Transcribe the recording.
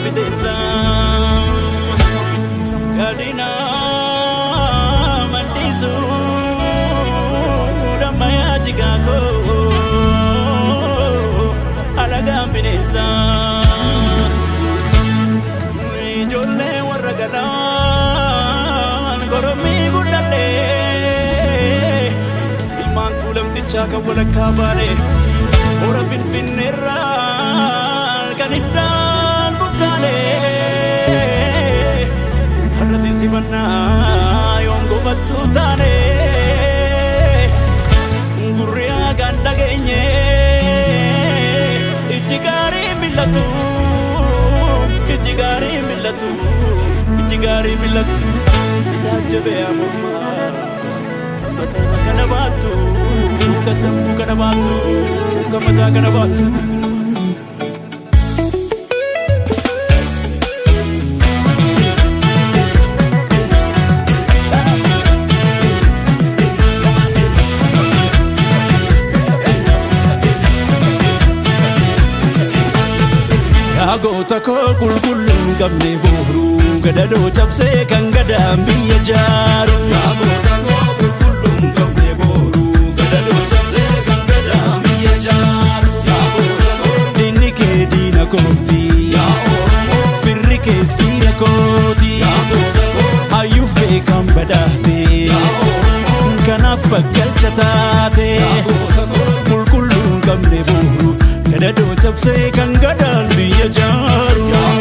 fixeensa. Gadina mandisu dammayaa jigaakoo alagaan bineensa. Ijoollee warra galaan korommii guddallee ilmaan tuulamtichaa kan walakkaa baane hora Finfinneerraa kan iddaan buqqaane har'a sisimannaa yoom gofattu taane gurri hagaan dhageenye ijji gaarii mil'atu, ijji gaarii mil'atu, ijji gaarii mil'atu. Sitaajjabee mormaa hammataa kana baattu, ka sammuu kana baattu, ka mataa kana baattu. Yaa goota koo qulqulluu qabne booruu gadadoo cabsee kan gadaan biyya jaaru. Yaa goota koo qulqulluun qabne booruu gadadoo cabsee kan gadaan biyya jaaru. Yaa goota koo. Diinni kee diina kooti. Yaa Oromoo. Firri kees fira kooti. Yaa goota koo. Hayyuuf beekan badhaate. Yaa Oromoo. Kanaaf bakkalcha taate. Yaa goota koo. Qulqulluun qabne booruu gadadoo cabsee kan gadaan biyya jaaru. Yaa